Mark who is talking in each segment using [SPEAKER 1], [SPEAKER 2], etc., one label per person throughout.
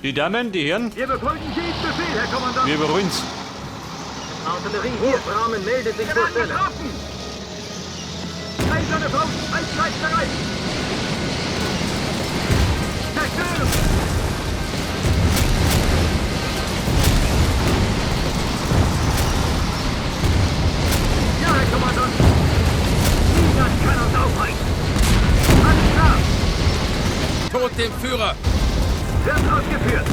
[SPEAKER 1] Die Damen, die Herren,
[SPEAKER 2] Wir befolgen jeden Befehl, Herr Kommandant.
[SPEAKER 1] wir überrollen's.
[SPEAKER 3] Artillerie hier. Wurfrahmen meldet sich
[SPEAKER 2] Wir
[SPEAKER 3] zur
[SPEAKER 2] werden
[SPEAKER 3] Stelle.
[SPEAKER 2] getroffen! Eiserne Faust, einstreifbereit! Zerstören! Ja, Herr Kommandant! Niemand kann uns aufhalten! Alles klar!
[SPEAKER 4] Tod dem Führer!
[SPEAKER 2] Wird ausgeführt!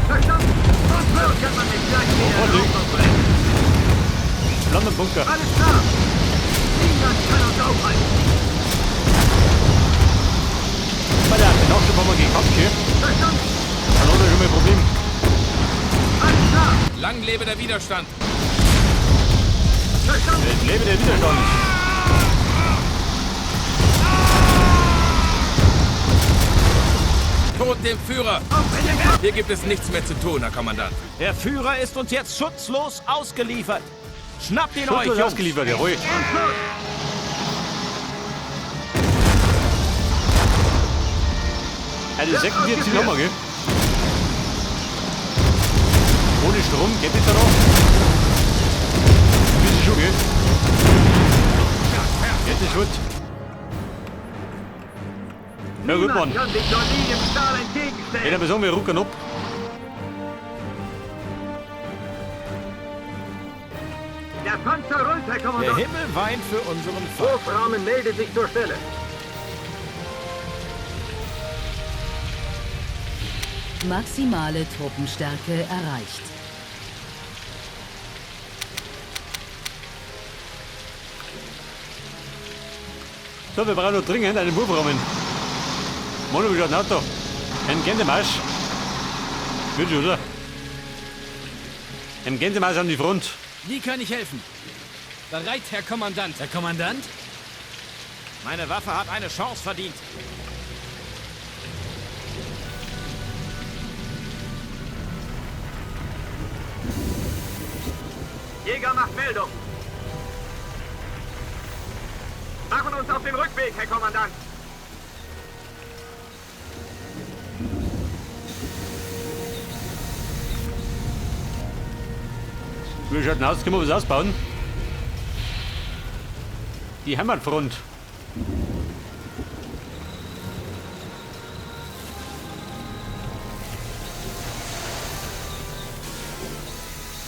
[SPEAKER 2] Verstanden! Und los kann man mich gleich wieder in
[SPEAKER 1] Ordnung.
[SPEAKER 2] Ordnung bringen!
[SPEAKER 1] Flammenbunker.
[SPEAKER 2] Alles klar! Niemand kann uns aufhalten!
[SPEAKER 1] Bei der den Nachschub haben wir gehabt, gell?
[SPEAKER 2] Verstanden!
[SPEAKER 1] Dann hat er schon mal ein Problem.
[SPEAKER 2] Alles klar!
[SPEAKER 4] Lang lebe der Widerstand!
[SPEAKER 2] Verstanden!
[SPEAKER 1] Es lebe der Widerstand.
[SPEAKER 4] Tod dem Führer!
[SPEAKER 2] Auf in den Kampf!
[SPEAKER 4] Hier gibt es nichts mehr zu tun, Herr Kommandant.
[SPEAKER 5] Der Führer ist uns jetzt schutzlos ausgeliefert. Schnappt ihn euch,
[SPEAKER 1] Schutzlos
[SPEAKER 5] Jungs.
[SPEAKER 1] ausgeliefert, jawohl.
[SPEAKER 2] Und los!
[SPEAKER 1] Also 46 haben wir, gell? Ohne Strom geht das da noch? Bisschen schon, gell? Geht das gut? Na gut, Mann.
[SPEAKER 2] Niemand kann sich solidem Stahl entgegenstellen!
[SPEAKER 1] Ich würde sagen, wir rucken ab.
[SPEAKER 2] Der Panzer rollt, Herr
[SPEAKER 5] Der
[SPEAKER 2] Kommandant!
[SPEAKER 5] Himmel weint für unseren Feind.
[SPEAKER 3] Wurfrahmen meldet sich zur Stelle.
[SPEAKER 6] Maximale Truppenstärke erreicht.
[SPEAKER 1] So, wir brauchen noch dringend einen Wurfrahmen. Manu, wie schaut denn aus da? Ein Gänsemarsch. Wird schon, oder? Ein Gänsemarsch an die Front.
[SPEAKER 7] Wie kann ich helfen? Bereit, Herr Kommandant. Herr Kommandant?
[SPEAKER 5] Meine Waffe hat eine Chance verdient.
[SPEAKER 2] Jäger macht Meldung! Machen uns auf den Rückweg, Herr Kommandant!
[SPEAKER 1] Wie schaut denn aus? Können wir was ausbauen? Die Heimatfront.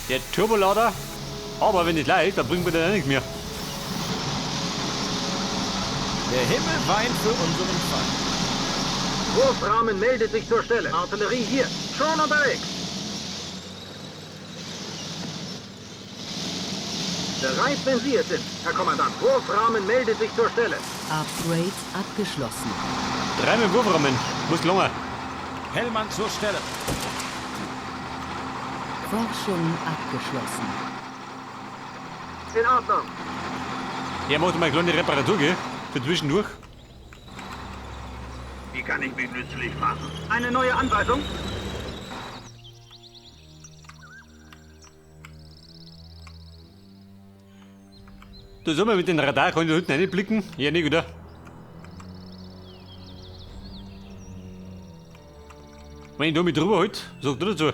[SPEAKER 1] Der Turbolader. Aber wenn nicht leicht, dann bringt mir der auch nichts mehr.
[SPEAKER 5] Der Himmel weint für unseren Feind.
[SPEAKER 3] Wurfrahmen meldet sich zur Stelle. Artillerie hier. Schon unterwegs. Bereit, wenn Sie es sind, Herr Kommandant. Wurfrahmen meldet sich zur Stelle.
[SPEAKER 6] Upgrade abgeschlossen.
[SPEAKER 1] Dreimal Wurfrahmen. Muss lange.
[SPEAKER 5] Hellmann zur Stelle.
[SPEAKER 6] Forschung abgeschlossen.
[SPEAKER 2] In Ordnung!
[SPEAKER 1] Der macht mal eine kleine Reparatur, gell? Für zwischendurch.
[SPEAKER 2] Wie kann ich mich nützlich machen? Eine neue Anweisung?
[SPEAKER 1] Da soll man mit dem Radar, kann ich da hinten reinblicken? Ja, nicht, oder? Wenn ich da mit drüber halt, sagt er dazu.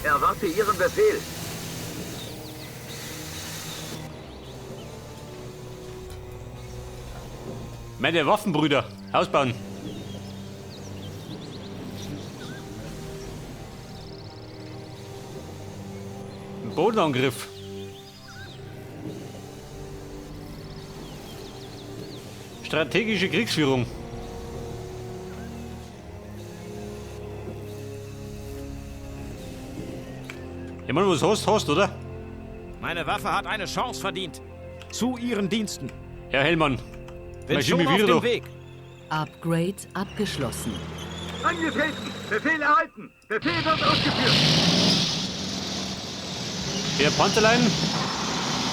[SPEAKER 3] Erwarte Ihren Befehl.
[SPEAKER 1] Meine Waffenbrüder, ausbauen. Bodenangriff. Strategische Kriegsführung. Ich meine, was hast, hast, oder?
[SPEAKER 5] Meine Waffe hat eine Chance verdient. Zu Ihren Diensten.
[SPEAKER 1] Herr Hellmann.
[SPEAKER 5] Bin
[SPEAKER 1] Maschine
[SPEAKER 5] schon auf
[SPEAKER 1] wieder
[SPEAKER 5] dem
[SPEAKER 1] da.
[SPEAKER 5] Weg.
[SPEAKER 6] Upgrade abgeschlossen.
[SPEAKER 2] Angetreten! Befehl erhalten! Befehl wird ausgeführt!
[SPEAKER 1] Herr Panzerlein.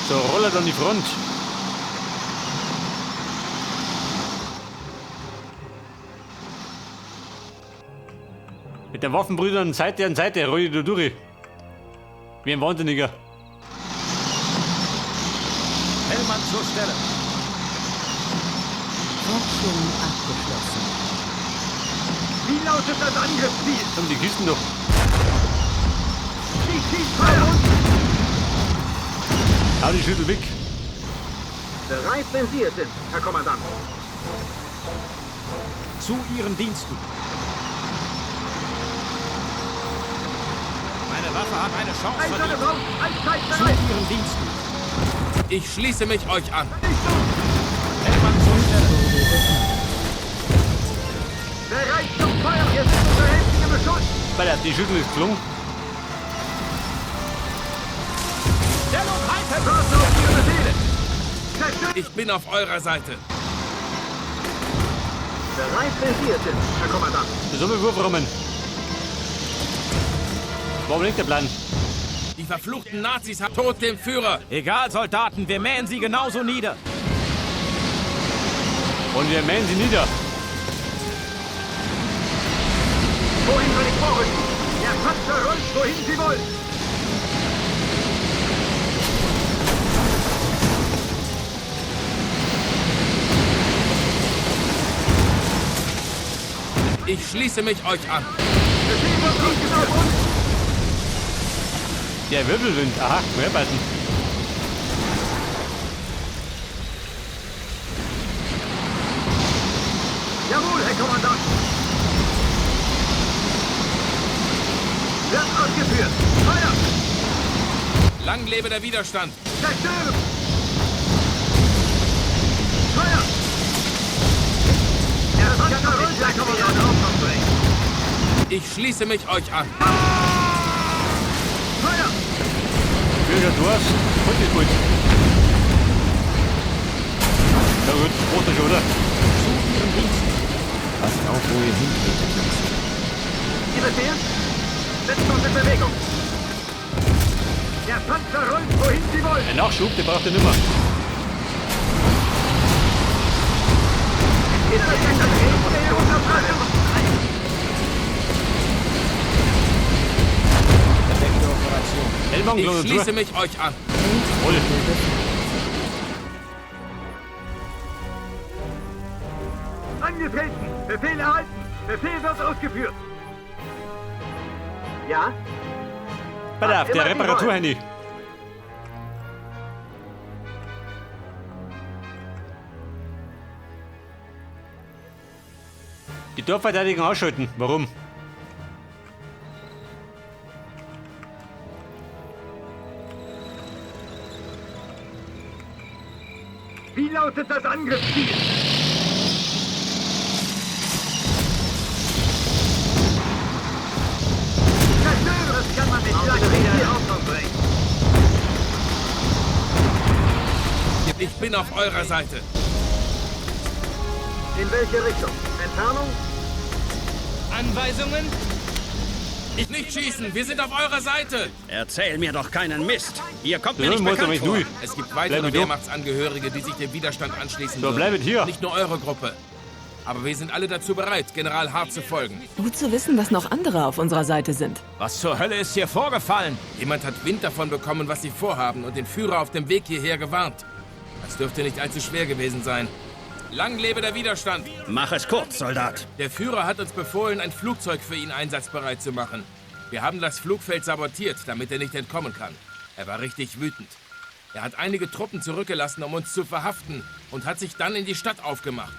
[SPEAKER 1] So, rollert an die Front. Mit den Waffenbrüdern Seite an Seite roll ich da durch. Wie ein Wahnsinniger.
[SPEAKER 5] Hellmann zur Stelle.
[SPEAKER 6] Forschung Forschung abgeschlossen.
[SPEAKER 2] Wie lautet das Angriffsziel?
[SPEAKER 1] Haben die Kisten doch.
[SPEAKER 2] Sie schießt bei uns!
[SPEAKER 1] Hau die Schüttel weg.
[SPEAKER 3] Bereit, wenn Sie es sind, Herr Kommandant.
[SPEAKER 5] Zu Ihren Diensten. Meine Waffe hat eine Chance
[SPEAKER 2] Eiserne
[SPEAKER 5] verdient.
[SPEAKER 2] Faust, allzeit
[SPEAKER 5] Zu
[SPEAKER 2] bereit!
[SPEAKER 5] Ihren Diensten.
[SPEAKER 4] Ich schließe mich euch an.
[SPEAKER 2] Vernichtung!
[SPEAKER 5] Hellmann zur Stelle.
[SPEAKER 2] Bereit zum Feuer! Wir sind unter heftigem Beschuss!
[SPEAKER 1] Weil die Schüttel ist geflogen.
[SPEAKER 5] Stellung halten!
[SPEAKER 2] Warten auf Ihre Befehle! Zerstören!
[SPEAKER 4] Ich bin auf eurer Seite.
[SPEAKER 3] Bereit, wenn Sie es sind, Herr Kommandant.
[SPEAKER 1] Das haben wir Wurfrahmen. Warum liegt der Plan?
[SPEAKER 4] Die verfluchten Nazis haben Tod dem Führer.
[SPEAKER 5] Egal, Soldaten, wir mähen sie genauso nieder.
[SPEAKER 1] Und wir mähen sie nieder.
[SPEAKER 2] Wohin soll ich vorrücken? Der Panzer rollt, wohin Sie wollen!
[SPEAKER 4] Ich schließe mich euch an.
[SPEAKER 2] Befehl wird ausgeführt! Auf uns!
[SPEAKER 1] Der Wirbelwind. Aha, herpassen.
[SPEAKER 2] Jawohl, Herr Kommandant! Wird ausgeführt! Feuer!
[SPEAKER 4] Lang lebe der Widerstand.
[SPEAKER 2] Zerstören! Feuer! Der Panzer rollt, Herr Kommandant!
[SPEAKER 4] Ich schließe mich euch an.
[SPEAKER 2] Feuer!
[SPEAKER 1] Bürger, du hast. Und ist gut. Ja gut, großer schon, oder?
[SPEAKER 5] Zu Ihren Diensten.
[SPEAKER 8] Passt auf, wo ihr hintretet, Jungs.
[SPEAKER 2] Ihr Befehl? Setzt uns in Bewegung! Der Panzer rollt, wohin Sie wollen!
[SPEAKER 1] Ein Nachschub, den braucht ihr nimmer.
[SPEAKER 5] Verdeckte Operation.
[SPEAKER 1] Hellmann,
[SPEAKER 4] Ich
[SPEAKER 1] gleich dazu.
[SPEAKER 4] schließe mich euch an.
[SPEAKER 1] Voll.
[SPEAKER 2] Angetreten! Befehl erhalten! Befehl wird ausgeführt!
[SPEAKER 3] Ja?
[SPEAKER 1] Pass auf, der
[SPEAKER 2] Immer Sie
[SPEAKER 1] Reparaturhandy. Die Dorfverteidigung ausschalten. Warum?
[SPEAKER 2] Wie lautet das Angriffsziel? Zerstören!
[SPEAKER 3] Das kann man nicht lange wieder in Ordnung bringen.
[SPEAKER 4] Ich bin auf eurer Seite.
[SPEAKER 3] In welche Richtung? Entfernung?
[SPEAKER 7] Anweisungen?
[SPEAKER 4] Nicht schießen, wir sind auf eurer Seite.
[SPEAKER 9] Erzähl mir doch keinen Mist. Ihr kommt mir
[SPEAKER 1] So,
[SPEAKER 9] nicht
[SPEAKER 1] muss
[SPEAKER 9] bekannt
[SPEAKER 1] doch
[SPEAKER 9] vor.
[SPEAKER 1] nicht
[SPEAKER 4] Es gibt
[SPEAKER 1] Bleib
[SPEAKER 4] weitere
[SPEAKER 1] mit du.
[SPEAKER 4] Wehrmachtsangehörige, die sich dem Widerstand anschließen
[SPEAKER 1] So,
[SPEAKER 4] würden.
[SPEAKER 1] bleibet hier.
[SPEAKER 4] Nicht nur eure Gruppe. Aber wir sind alle dazu bereit, General Hart zu folgen.
[SPEAKER 10] Gut zu wissen, dass noch andere auf unserer Seite sind.
[SPEAKER 5] Was zur Hölle ist hier vorgefallen?
[SPEAKER 4] Jemand hat Wind davon bekommen, was sie vorhaben und den Führer auf dem Weg hierher gewarnt. Das dürfte nicht allzu schwer gewesen sein. Lang lebe der Widerstand!
[SPEAKER 9] Mach es kurz, Soldat.
[SPEAKER 4] Der Führer hat uns befohlen, ein Flugzeug für ihn einsatzbereit zu machen. Wir haben das Flugfeld sabotiert, damit er nicht entkommen kann. Er war richtig wütend. Er hat einige Truppen zurückgelassen, um uns zu verhaften und hat sich dann in die Stadt aufgemacht.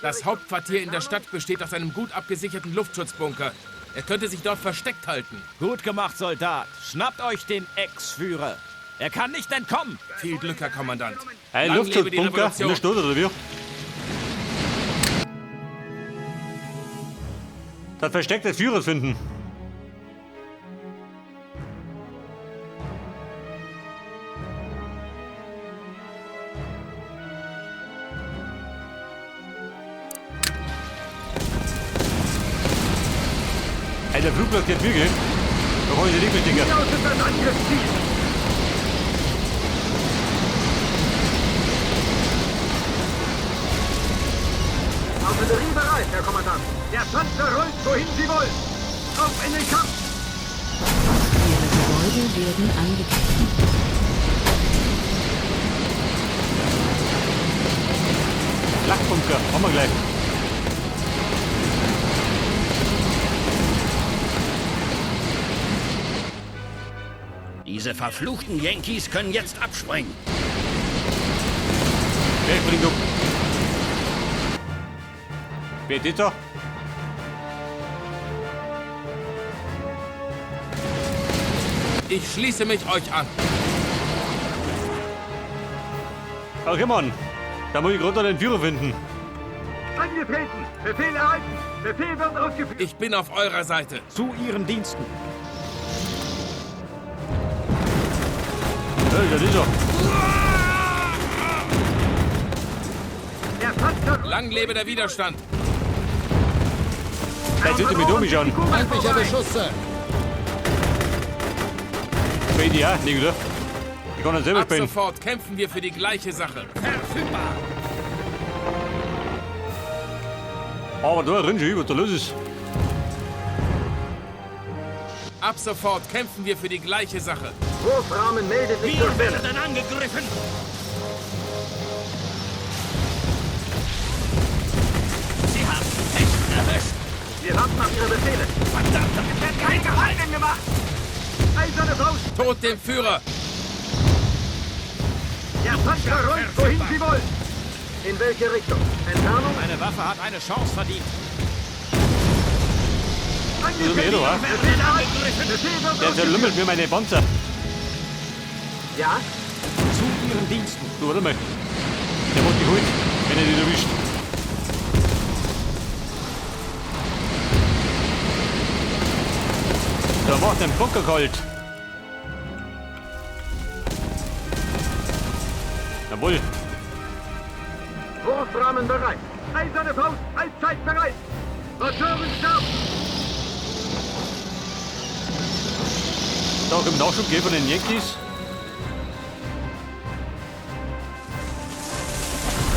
[SPEAKER 4] Das Hauptquartier in der Stadt besteht aus einem gut abgesicherten Luftschutzbunker. Er könnte sich dort versteckt halten.
[SPEAKER 5] Gut gemacht, Soldat. Schnappt euch den Ex-Führer. Er kann nicht entkommen.
[SPEAKER 4] Viel Glück, Herr Kommandant.
[SPEAKER 1] Ein
[SPEAKER 4] Lang lebe die
[SPEAKER 1] Luftschutzbunker in der
[SPEAKER 4] Revolution.
[SPEAKER 1] Stadt, oder wie? Das Versteck des Führers finden. Ey, der Flugplatz geht wirklich. Da hol ich die
[SPEAKER 2] Wie
[SPEAKER 1] Dinger.
[SPEAKER 2] lautet das Angriffsziel?
[SPEAKER 3] Artillerie bereit, Herr Kommandant.
[SPEAKER 2] Der Panzer rollt, wohin Sie wollen! Auf in den Kampf!
[SPEAKER 6] Ihre Gebäude werden angegriffen.
[SPEAKER 1] Flakbunker. Haben wir gleich.
[SPEAKER 9] Diese verfluchten Yankees können jetzt abspringen.
[SPEAKER 1] Wer springt ab? Wer ist das da?
[SPEAKER 4] Ich schließe mich euch an.
[SPEAKER 1] Okay, Mann. Da muss ich gerade den Führer finden.
[SPEAKER 2] Angetreten! Befehl erhalten! Befehl wird ausgeführt!
[SPEAKER 4] Ich bin auf eurer Seite.
[SPEAKER 5] Zu Ihren Diensten.
[SPEAKER 1] Hey, das ist er.
[SPEAKER 2] Der Panzer...
[SPEAKER 4] Lang lebe der Widerstand.
[SPEAKER 1] Der sollte mich dumm schauen.
[SPEAKER 3] Feindlicher Beschuss, Sir.
[SPEAKER 1] Bei dir auch, nicht, oder? Ich kann das selber
[SPEAKER 4] Ab
[SPEAKER 1] spielen.
[SPEAKER 4] sofort kämpfen wir für die gleiche Sache.
[SPEAKER 9] Verfügbar.
[SPEAKER 1] Aber da rennt schon, was da los ist.
[SPEAKER 4] Ab sofort kämpfen wir für die gleiche Sache.
[SPEAKER 3] Wurfrahmen meldet sich zur
[SPEAKER 9] Wir
[SPEAKER 3] Stelle.
[SPEAKER 9] werden angegriffen. Sie haben fest erwischt.
[SPEAKER 2] Wir warten auf Ihre Befehle.
[SPEAKER 9] Verdammt,
[SPEAKER 2] Es werden keine Gefangenen gemacht! Eiserne Faust!
[SPEAKER 4] Tod dem Führer!
[SPEAKER 2] Der Panzer rollt, wohin Sie wollen!
[SPEAKER 3] In welche Richtung? Entfernung?
[SPEAKER 5] Meine Waffe hat eine Chance verdient.
[SPEAKER 2] Angetreten!
[SPEAKER 1] Edo, wa?
[SPEAKER 2] Befehl erhalten! Befehl wird
[SPEAKER 1] Der
[SPEAKER 2] ausgeführt!
[SPEAKER 1] zerlümmelt mir meine Panzer.
[SPEAKER 3] Ja?
[SPEAKER 5] Zu Ihren Diensten.
[SPEAKER 1] Du, warte mal. Der macht dich holt, wenn er dich erwischt. Da macht den Bunker kalt. Jawohl.
[SPEAKER 3] Wurfrahmen bereit.
[SPEAKER 2] Eiserne Faust, allzeit bereit! Motoren starten!
[SPEAKER 1] Da kommt Nachschub gell, von den Yankees.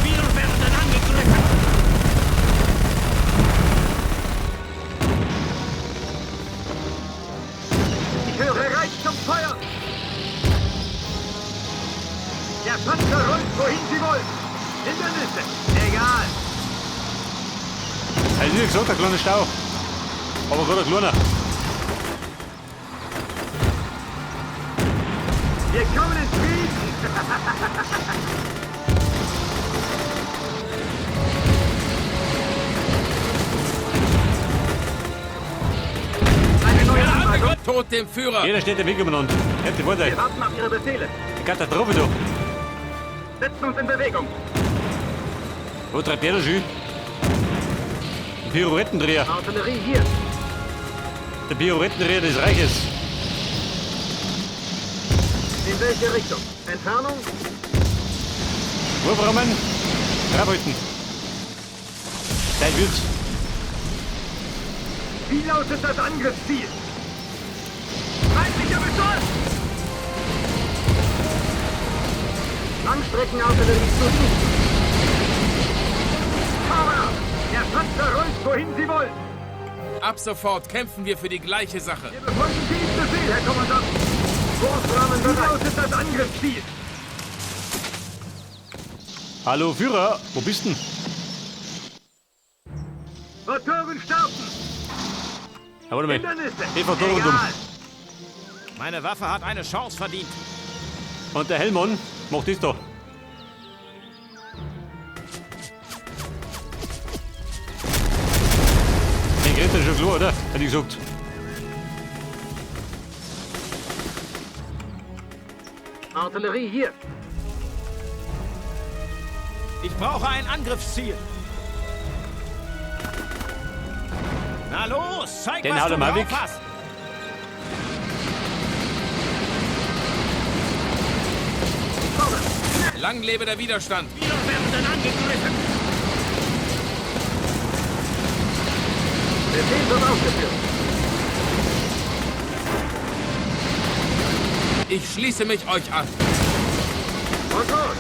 [SPEAKER 9] Wir werden angegriffen.
[SPEAKER 2] Ich höre bereit zum Feuer! Der Panzer rollt, wohin Sie wollen! Hindernisse! Egal!
[SPEAKER 1] Also wie gesagt, ein kleiner Stau. Aber gerade ein kleiner.
[SPEAKER 2] Wir kommen in Frieden!
[SPEAKER 3] Eine neue Anweisung.
[SPEAKER 4] Tod dem Führer!
[SPEAKER 1] Jeder steht im Weg umeinander. Habt ihr Vorteil.
[SPEAKER 3] Wir warten auf Ihre Befehle.
[SPEAKER 1] Die Katastrophe da.
[SPEAKER 3] Setzen uns in Bewegung.
[SPEAKER 1] Wo treibt der da schon? Ein Pirouettendreher.
[SPEAKER 3] Artillerie hier.
[SPEAKER 1] Der Pirouettendreher des Reiches.
[SPEAKER 3] In welche Richtung? Entfernung?
[SPEAKER 1] Wurfrahmen. Draufhalten. Zeit wird's.
[SPEAKER 2] Wie lautet das Angriffsziel? Feindlicher Beschuss!
[SPEAKER 3] Langstreckenartillerie zu Diensten.
[SPEAKER 2] Power! Der Panzer rollt, wohin Sie wollen!
[SPEAKER 4] Ab sofort kämpfen wir für die gleiche Sache.
[SPEAKER 2] Wir befolgen diesen Befehl, Herr Kommandant!
[SPEAKER 3] Wurfrahmen
[SPEAKER 2] Wie
[SPEAKER 3] bereit.
[SPEAKER 2] lautet das Angriffsziel?
[SPEAKER 1] Hallo Führer, wo bist denn?
[SPEAKER 2] Motoren starten!
[SPEAKER 1] Ja, warte mal.
[SPEAKER 2] Hindernisse!
[SPEAKER 1] Ich fahr da rundum.
[SPEAKER 2] Egal!
[SPEAKER 5] Meine Waffe hat eine Chance verdient.
[SPEAKER 1] Und der Hellmann macht das da. Den kriegt er schon klar, oder? Hätte ich gesagt.
[SPEAKER 3] Artillerie hier.
[SPEAKER 5] Ich brauche ein Angriffsziel. Na los, zeig,
[SPEAKER 1] Den
[SPEAKER 5] was
[SPEAKER 1] haut
[SPEAKER 5] du
[SPEAKER 1] er mal
[SPEAKER 5] drauf
[SPEAKER 1] weg.
[SPEAKER 5] hast.
[SPEAKER 4] Lang lebe der Widerstand!
[SPEAKER 9] Wir werden angegriffen.
[SPEAKER 3] Befehl wird ausgeführt.
[SPEAKER 4] Ich schließe mich euch an.
[SPEAKER 3] Und los!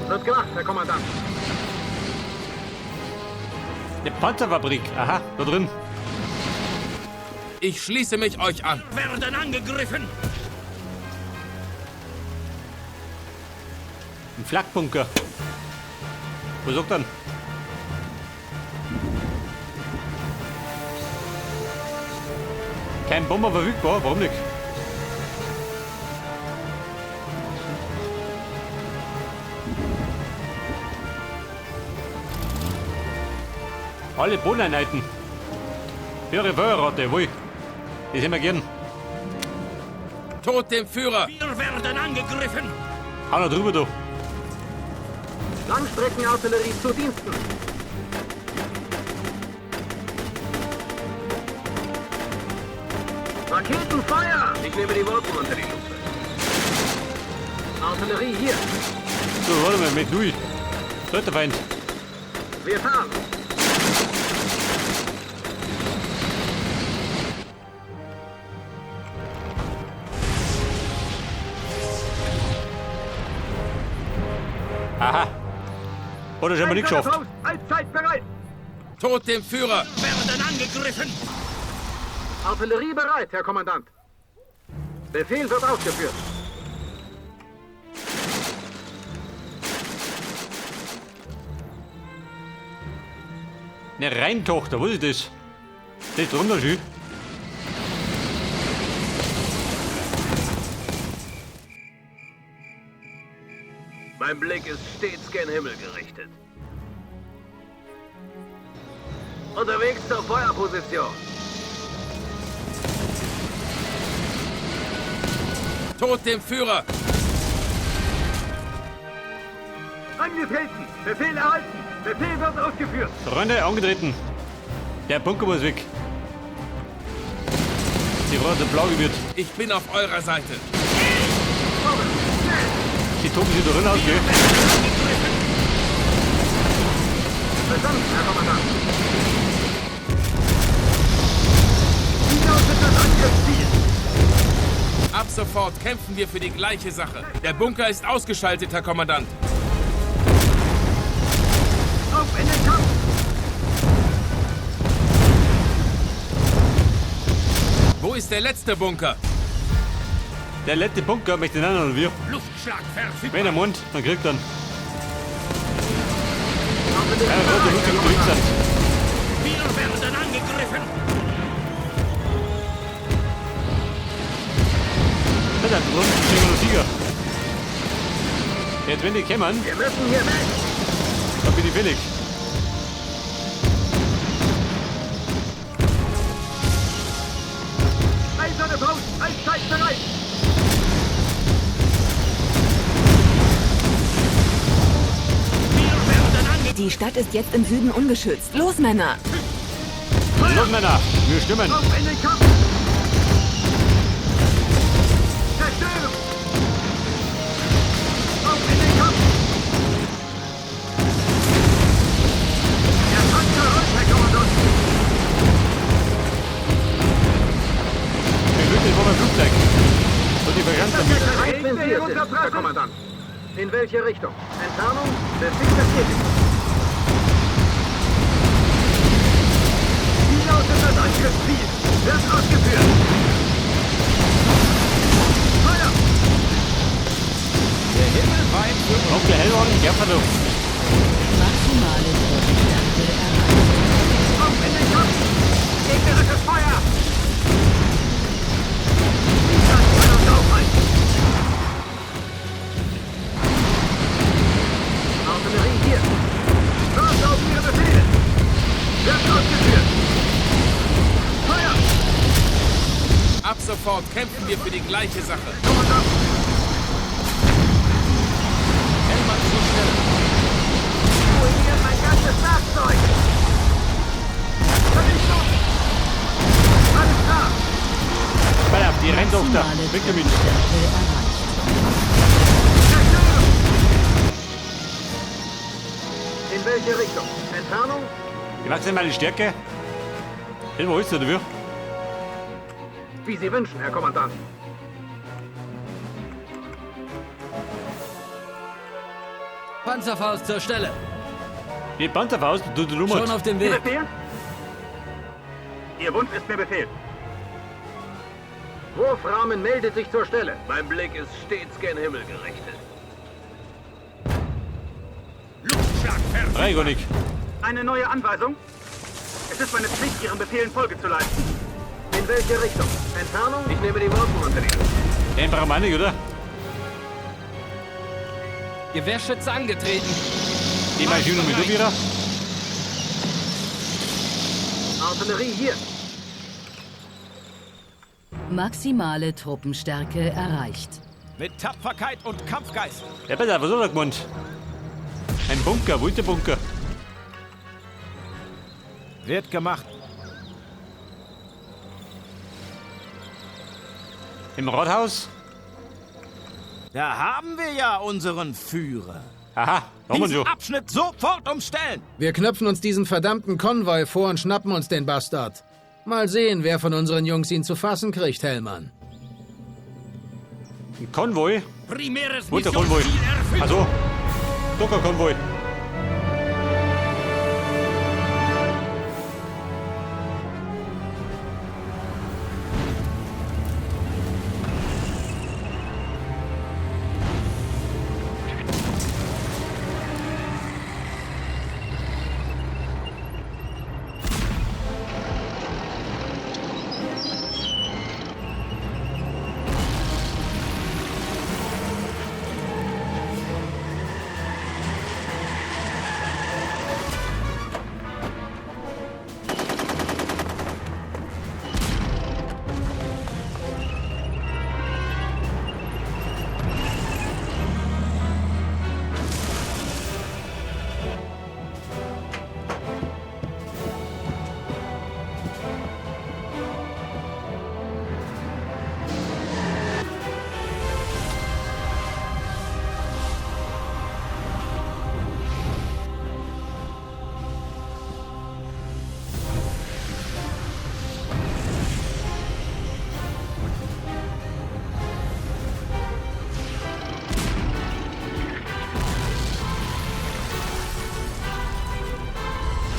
[SPEAKER 3] Wird gemacht, Herr Kommandant.
[SPEAKER 1] Eine Panzerfabrik. Aha, da drin.
[SPEAKER 4] Ich schließe mich euch an.
[SPEAKER 9] Werden angegriffen.
[SPEAKER 1] Ein Flakbunker. Wo sagt er? Kein Bomber verfügbar, warum nicht? Alle Bodeneinheiten. Höhere Feuerrate, wohl. Die sind wir gern.
[SPEAKER 4] Tod dem Führer!
[SPEAKER 9] Wir werden angegriffen!
[SPEAKER 1] Hau noch drüber, du.
[SPEAKER 3] Langstreckenartillerie zu Diensten. Raketenfeuer!
[SPEAKER 2] Ich nehme die Wolken unter die Lupe.
[SPEAKER 3] Artillerie hier.
[SPEAKER 1] So, warte mal, mit Louis. Dritter Feind.
[SPEAKER 3] Wir fahren.
[SPEAKER 1] Aha. Hat er schon mal nicht geschafft.
[SPEAKER 2] Allzeit bereit!
[SPEAKER 4] Tod dem Führer!
[SPEAKER 9] Wir werden angegriffen!
[SPEAKER 3] Artillerie bereit, Herr Kommandant. Befehl wird ausgeführt.
[SPEAKER 1] Eine Rheintochter, was ist das? Das ist drunter schön.
[SPEAKER 2] Mein Blick ist stets gen Himmel gerichtet. Unterwegs zur Feuerposition.
[SPEAKER 4] Tod dem Führer!
[SPEAKER 2] Angetreten! Befehl erhalten! Befehl wird ausgeführt!
[SPEAKER 1] Freunde, angetreten. Der Bunker muss weg. Die Rote blau wird.
[SPEAKER 4] Ich bin auf eurer Seite.
[SPEAKER 1] Die toben sich da drin aus, gell?
[SPEAKER 3] Verstanden, Herr Kommandant. Wie lautet das Angriffsziel?
[SPEAKER 4] Ab sofort kämpfen wir für die gleiche Sache. Der Bunker ist ausgeschaltet, Herr Kommandant.
[SPEAKER 2] Auf in den Kampf!
[SPEAKER 4] Wo ist der letzte Bunker?
[SPEAKER 1] Der letzte Bunker möchte den anderen wir.
[SPEAKER 9] Luftschlag verfügbar.
[SPEAKER 1] Wenn er Mund, dann kriegt er. Ja, rote Luft unterwegs sind.
[SPEAKER 9] Wir werden angegriffen.
[SPEAKER 1] Das ist ein schöner Sieger. Jetzt, wenn die kommen,
[SPEAKER 3] wir müssen hier weg.
[SPEAKER 1] Dann bin ich fällig.
[SPEAKER 2] Eiserne Faust, allzeit bereit!
[SPEAKER 10] Die Stadt ist jetzt im Süden ungeschützt. Los, Männer!
[SPEAKER 1] Los, Männer! Wir stimmen!
[SPEAKER 2] Auf in den Kampf! Zerstören! Auf in den Kampf! Der Panzer rollt, Herr Kommandant!
[SPEAKER 1] Wir glücklich vor meinem Flugzeug. So, die verschanzt damit.
[SPEAKER 3] Wenn Sie es sind, Herr Kommandant. In welche Richtung? Entfernung? Befehl bestätigt.
[SPEAKER 2] Wie lautet das Angriffsziel? Wird ausgeführt! Feuer!
[SPEAKER 5] Der Himmel weint für uns.
[SPEAKER 1] Onkel Hellhorn, Gerfer du.
[SPEAKER 6] Maximale Truppenstärke erreicht.
[SPEAKER 2] Auf in den Kampf! Gegnerisches Feuer! Niemand kann uns aufhalten!
[SPEAKER 3] Artillerie hier.
[SPEAKER 2] Wart auf Ihre Befehle! Wird ausgeführt! Feuer!
[SPEAKER 4] Ab sofort kämpfen wir für die gleiche Sache.
[SPEAKER 2] Kommandant!
[SPEAKER 5] Hellmann zur Stelle.
[SPEAKER 2] Ruiniert mein ganzes Werkzeug! Vernichtung! Alles klar!
[SPEAKER 1] Pass auf, die Renntochter.
[SPEAKER 6] Maximale
[SPEAKER 1] Weg damit.
[SPEAKER 6] Truppenstärke erreicht.
[SPEAKER 2] Zerstören!
[SPEAKER 3] In welche Richtung? Entfernung?
[SPEAKER 1] Die maximale Stärke. Wo ist der dafür?
[SPEAKER 3] Wie Sie wünschen, Herr Kommandant.
[SPEAKER 7] Panzerfaust zur Stelle.
[SPEAKER 1] Die Panzerfaust, du du
[SPEAKER 7] Schon auf dem
[SPEAKER 2] Ihr
[SPEAKER 7] Weg.
[SPEAKER 2] Befehl? Ihr Wunsch ist mir Befehl.
[SPEAKER 3] Wurfrahmen meldet sich zur Stelle.
[SPEAKER 2] Mein Blick ist stets gen Himmel gerichtet.
[SPEAKER 1] Verfügbar. Nicht.
[SPEAKER 2] Eine neue Anweisung? Es ist meine Pflicht, Ihren Befehlen Folge zu leisten.
[SPEAKER 3] In welche Richtung? Entfernung? Ich nehme die Wolken unter die Lupe.
[SPEAKER 1] Den brauchen wir auch nicht, oder?
[SPEAKER 7] Gewehrschütze angetreten.
[SPEAKER 1] Die Maschine mit wieder.
[SPEAKER 3] Artillerie hier.
[SPEAKER 6] Maximale Truppenstärke erreicht.
[SPEAKER 5] Mit Tapferkeit und Kampfgeist.
[SPEAKER 1] Ja, pass auf, was hat er gemeint? Ein Bunker, wo ist der Bunker?
[SPEAKER 5] Wird gemacht.
[SPEAKER 1] Im Rathaus?
[SPEAKER 5] Da haben wir ja unseren Führer.
[SPEAKER 1] Aha, da haben wir
[SPEAKER 5] Diesen
[SPEAKER 1] schon.
[SPEAKER 5] Abschnitt sofort umstellen.
[SPEAKER 11] Wir knöpfen uns diesen verdammten Konvoi vor und schnappen uns den Bastard. Mal sehen, wer von unseren Jungs ihn zu fassen kriegt, Hellmann.
[SPEAKER 1] Ein Konvoi?
[SPEAKER 9] Primäres
[SPEAKER 1] Wo ist der Konvoi?
[SPEAKER 9] Missionsziel erfüllt.
[SPEAKER 1] Also, Druckerkonvoi.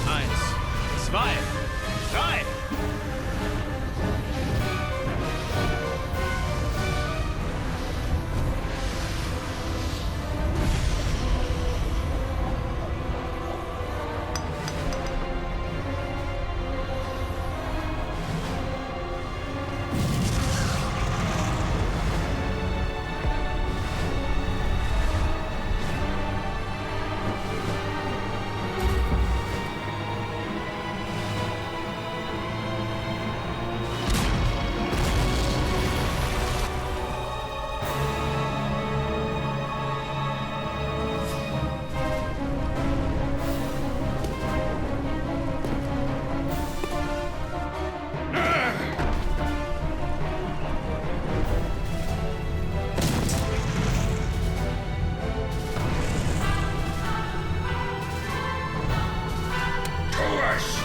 [SPEAKER 5] Eins, zwei, drei.
[SPEAKER 9] Tu es!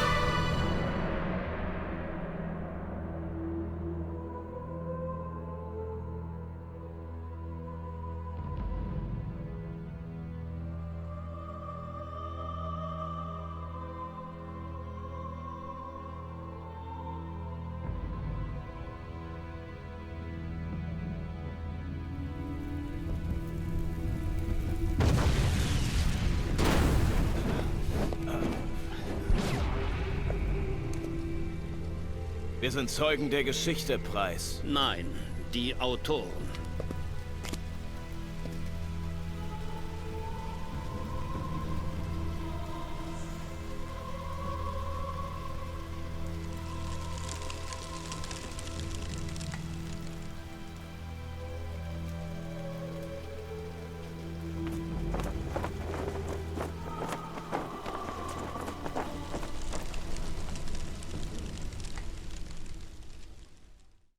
[SPEAKER 5] Wir sind Zeugen der Geschichte, Preis.
[SPEAKER 9] Nein, die Autoren.